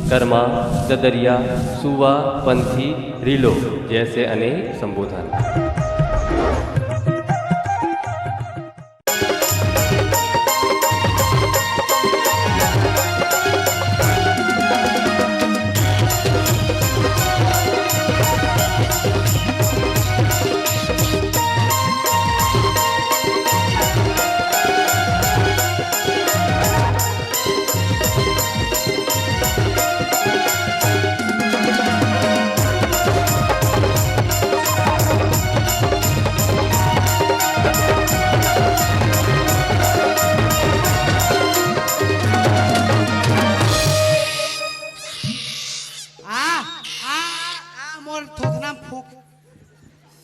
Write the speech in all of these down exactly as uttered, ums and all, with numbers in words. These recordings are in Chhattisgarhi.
कर्मा, ददरिया, सुवा, पंथी, रिलो जैसे अनेक संबोधन। आ, आ, आ, मोर थोथना फूक।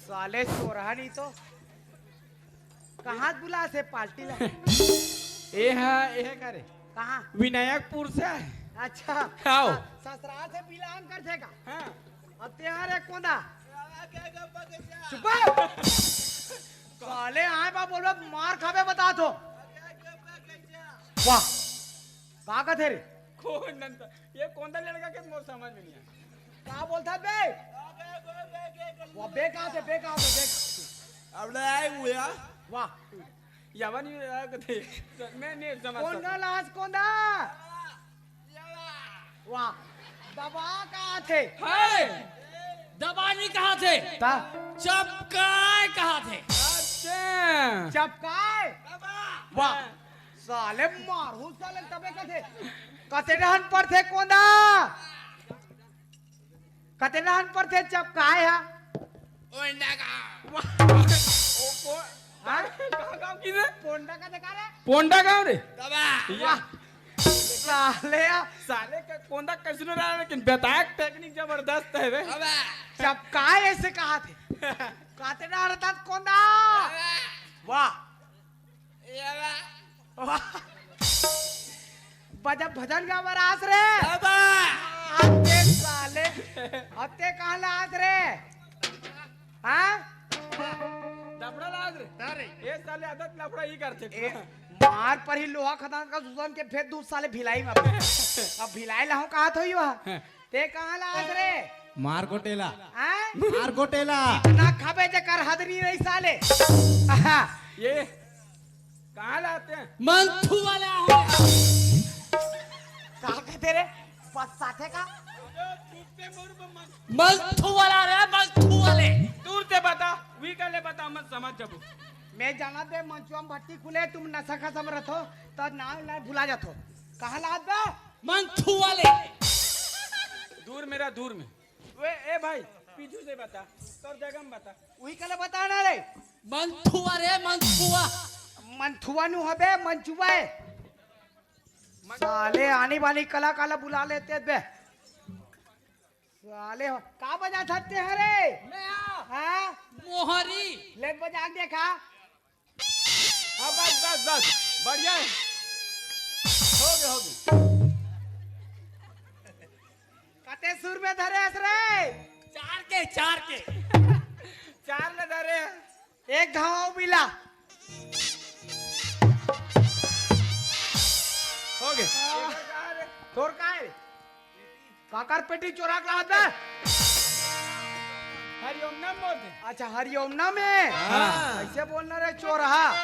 साले चोरहा नहीं तो। कहाँ बुलाथे पार्टी ला? ए हा, ए हा का रे? कहाँ? विनायकपुर से। अच्छा। आओ। स-, ससुराल से belong करथे का? हाँ। अब तेहा रे कोंदा। चुप। साले आए बा बोलबे, मार खाबे बता दो। वाह। का कथे रे? कौन नंद-, ये कौन सा लड़का के मोर समझ में नहीं आया। का बोलता बे? वो बे कहाँ थे, बे कहाँ थे, बे कहाँ थे? अब ले आए हुए यार। वाह। यावा नहीं रहा कथे। मैं नहीं समझ कोंदा सकता। लाज कोंदा। वाह। दबा कहाँ थे? हाय। दबा नहीं कहाँ थे? ता? चपकाए कहाँ थे? अच्छा। चपकाए? वाह। साले मारहूं साले तबे कथे। कते डहन पड़थे कोंदा? कते डहन पड़थे चपकाए हा? ओंडा गाँव। वाह। ओ, ओ, हाँ? कहाँ गाँव की रे? पोंडा का देखा रे? पोंडा गाँव रे? तबा। वाह। साले आ। साले का कोंदा कैसनो रहा, लेकिन बताया technique जबरदस्त है बे। तबा। चपकाए ऐसे कहा थे? कते डहन रहता कोंदा? तबा। वाह। वाह। बजा भजन गाबर आस रे। बाबा। अते साले। अते कहाँ ला आस रे? हाँ? लफड़ा लाज रे। अरे। ये साले आदत लफड़ा ही करथे। ए, मार पर ही लोहा खदान का सुजन के फेंक दूं साले भिलाई में। अब भिलाई लाहूं कहा थो ही वहाँ। ते कहाँ ला आस रे? मार कोटेला। हाँ? मार कोटेला। ना खाबे जेकर हद नहीं रही साले। आहा। ये कहाँ ला आथे? मंथू वाले आहो। का कथे रे? बस साथे का? मंथू वाला रे, मंथू वाले। दूर से बता, वी का ले बता, मत समझ जबू। मैं जाना दे, मंचुआ में भट्टी खुले, तुम नशा खसम रथो, तो नाम ना भुला जाथो। कहाँ ला आत बे? मंथू वाले। दूर मेरा, दूर में। वे, ए भाई, पीछू से बता, तोर जगह में बता। उही कले बता ना रे। मंथुआ रे, मंथुआ। मंथुआ नु हबे, मंचुआ है। मन- साले आनी बानी कला काला बुला लेते बे। साले हो, का बजा सकते हैं रे? मैं आ। हाँ? मोहरी। ले बजा के देखा। हाँ, बस, बस, बस। बढ़िया है। हो गया, हो गया। कते सुर में धरे हस रे? चार के, चार के। चार ले धरे हैं। एक घाव मिला। हो गया। तोर का है? काकर पेटी चोरा के लावत बे? हरिओम नाम बोलथे। अच्छा, हरिओम नाम है? हाँ। ऐसे बोलना रे चोरहा।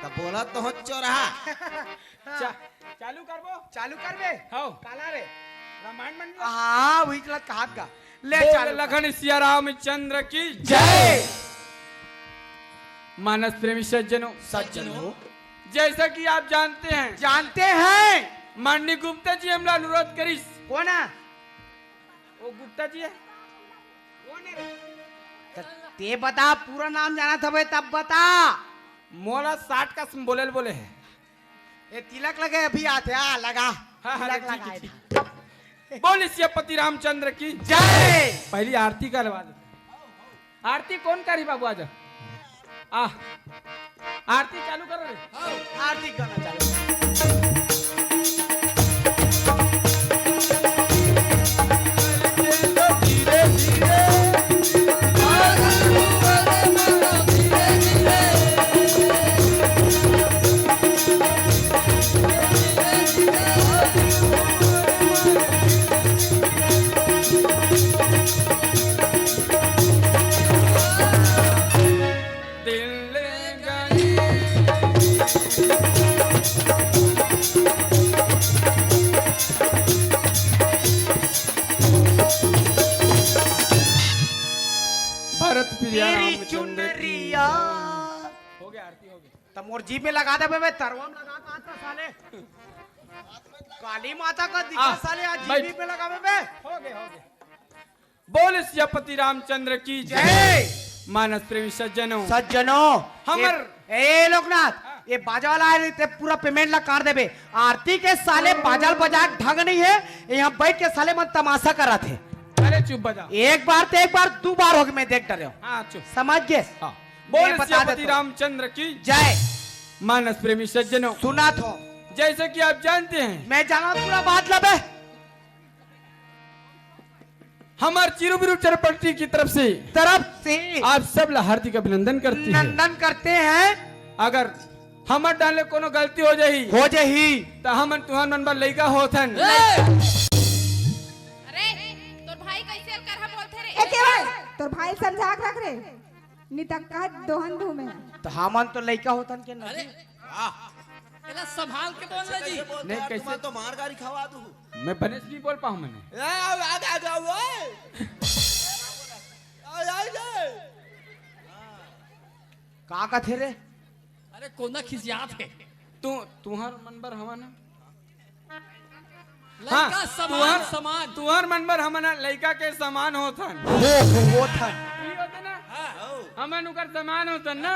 तब बोला तो हो चोरहा। चा-, चालू करबो? चालू करबे? हौ। काला रे? रामायण मन ला? हाँ, वही चलत कहात गा। ले बोल चालू कर। लखन सिया रामचंद्र की जय। मानस प्रेमी सज्जनों, सज्जनों। जैसा कि आप जानते हैं, जानते हैं। माननीय गुप्ता जी हमला अनुरोध करिस। कौन है? वो गुप्ता जी है। कौन है रे? त-, ते बता, पूरा नाम जानत हवे तब बता। मोला साठ का बोले बोले है। ए, तिलक लगे अभी आथे, आ, लगा। हाँ, हाँ, तिलक ठीक लगा है, है, ठीक। बोल सियापति रामचंद्र की जय। पहली आरती करवा दे। आरती कौन करी बाबू आज? आ, आरती चालू करो रे। आरती गाना चालू। तेरी चुनरिया। हो गया, आरती हो गई। त मोर जीभ में लगा देबे, मैं तरवा में लगा के आता साले। काली माता का दिखा आ, साले, आज बैठ। जीभ में लगावे बे। हो गए, हो गए। बोल सियापति रामचंद्र की जय। जय। मानस प्रेमी सज्जनों। सज्जनों। हमर ए, ए लोकनाथ, हाँ। ये बाजा वाला है, ते पूरा पेमेंट ला काट देबे। आरती के साले बाजा बजा ढंग नहीं है, यहाँ बैठ के साले मन तमाशा करत हे। अरे चुप बजा। एक बार तो एक बार, दो बार हो गए, मैं देख डरे हूँ। हाँ, चुप। समझ गए? हाँ। मैं बोल बता सियापति देता हूँ। रामचंद्र की जय। मानस प्रेमी सज्जनों। सुना थो। जैसे कि आप जानते हैं। मैं जाना पूरा बात लबे। हमर चिरू बिरू चरपट्टी की तरफ से तरफ से आप सब ला हार्दिक अभिनंदन करती है। नंदन करते हैं। अगर हमर डाले कोनो गलती हो जाही, हो जाही। त हमन तुहर मन बर लइका होथन। ए! अरे, तोर भाई कैसे करहा बोलथे रे? ए, केवल, तोर भाई समझा के रख रे। नितक्का दोहन धूमे। त हमन तो लइका होथन के नहीं। अरे, वाह। एला संभाल के बोल ना जी। नहीं, कैसे? तो मार गारी खवा दू। मैं बने से नहीं बोल पाऊँ मैंने। ए, आ, आ, आ, आ, ओए। आ, आ, आ। का कथे रे? अरे, कोना खिसियात हे। तू, तुहर मन बर हवा ना? लइका हाँ, समान, तुहर, समान। तुहर मन बर हमन ह लइका के समान होथन। हो, हो, होथन। ई होथे ना? हाँ। हमन उकर समान होथन ना?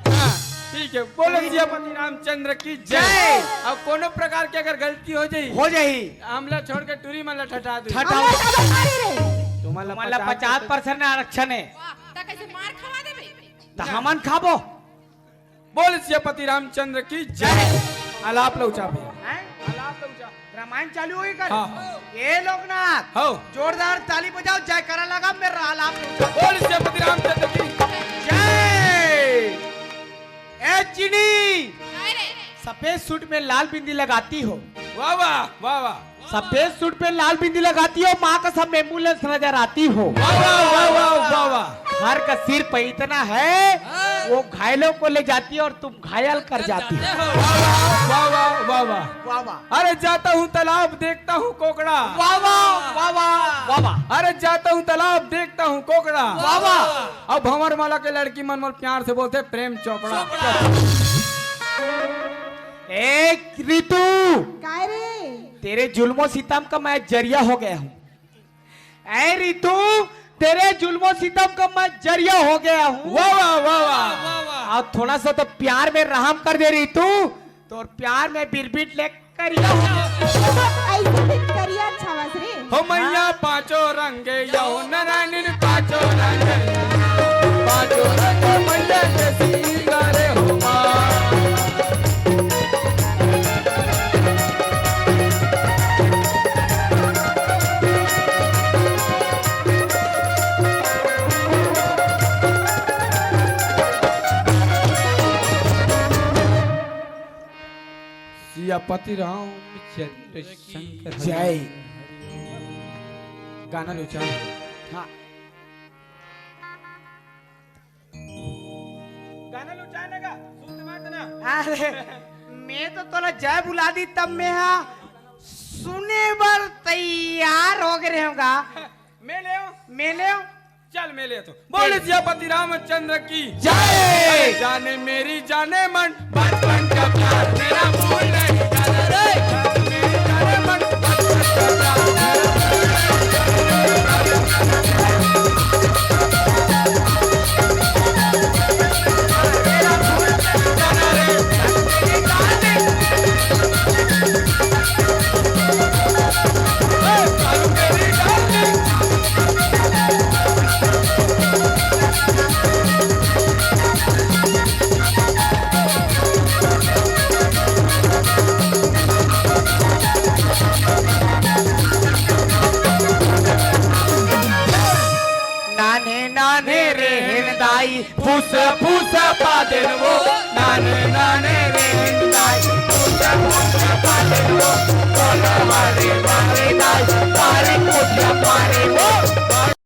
हाँ, ठीक है। बोलो सियापति रामचंद्र की जय। जय। अब कोनो प्रकार के अगर गलती हो जाही, हो जाही। हमला छोड़ के टूरी मन ला ठटा दू। ठटा। हमला काबर मारे रे? तुम्हारा तुम्हारा पचास पचास परसेंट आरक्षण है। वाह, त कैसे मार खवा देबे? त हमन खाबो। बोल सियापति रामचंद्र की जय। जय। आलाप लउचा भैया। हैं? आलाप लउचा। रामायण चालू होई कर? हाँ, हाँ। ए लोकनाथ, हाँ। जोरदार ताली बजाओ, जयकारा लगा, मेरा आलाप लउचा। बोल सियापति रामचंद्र की जय। ए चीनी, काय रे? सफेद सूट में लाल बिंदी लगाती हो। वाह, वाह, वाह, वाह। सफेद सूट पे लाल बिंदी लगाती हो, माँ कसम एम्बुलेंस नजर आती हो। वाह, वाह, वाह, वाह, वाह, वाह। हर का सिर पे इतना है, हाँ। वो घायलों को ले जाती है और तुम घायल कर जाती हो। वाह, वाह, वाह, वाह, वाह। वाह, वाह। अरे जाता हूँ तालाब, देखता हूँ कोकड़ा। वाह, वाह, वाह, वाह, वाह, वाह। अरे जाता हूँ तालाब, देखता हूँ कोकड़ा। वाह, वाह। अब भंवर माला के लड़की मन मोला प्यार से बोलथे प्रेम चोपड़ा। चोपड़ा। ए रितु, काय रे? तेरे जुल्मों सितम का मैं जरिया हो गया हूँ। ए रितु, तेरे जुल्मों सितम का मैं जरिया हो गया हूँ। वाह, वाह, वाह, वाह। वाह, वाह। अब थोड़ा सा तो प्यार में रहम कर दे रितु, तो प्यार में बिरबिट ले करिया हो गया। ऐसे भी करिया अच्छा बस रे। हो मैया पाँचों रंग, यो नारायण पाँचों रंग, पाँचों रंग मैया के सिंगारे हो माँ। सियापति रामचंद्र शंकर जय। गाना लुचा। हाँ। गाना लुचा ना गा, सुन बात ना। अरे, मैं तो तोला जय बुला दी तब मैं हा सुने बर तैयार हो गए रहूंगा। मैं ले, मैं ले। चल मैं ले तो। बोल सियापति रामचंद्र की जय। अरे जाने मेरी जाने मन, बचपन का प्यार मेरा भूल नहीं जाना रे। जाने मेरी जाने मन, बचपन का प्यार मेरा भूल नहीं जाना। नान्हे नान्हे रेहेन दाई, फुस फुस पादेन वो, नान्हे नान्हे रेहेन दाई, फुस फुस पादेन वो, बोलो वारे वारे दाई।